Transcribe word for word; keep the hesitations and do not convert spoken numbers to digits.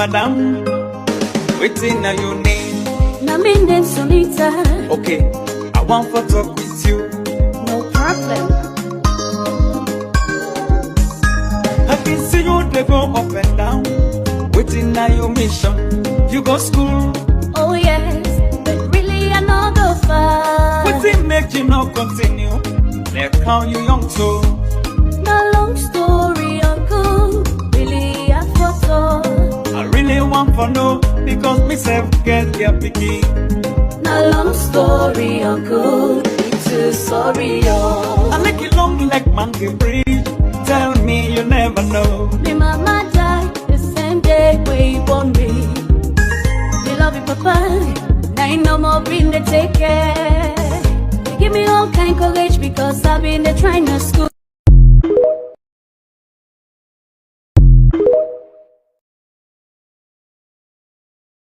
down. Waiting now you need. Na me name Sunita. Okay, I want for talk with you. No problem. I can see you they go up and down. Waiting now your mission. You go school. Oh yes, but really I no go far. Waiting make you not continue. Like how you young so. Na long story, uncle. Really I for talk. I really want for know because myself get their picky. Na long story, uncle. Me too sorry, yo. I make it long like monkey bridge. Tell me you never know. Me mama die the same day wey you born me. Me love you, papa. Now you no more been the take care. You give me all kind courage because I've been the trying to school.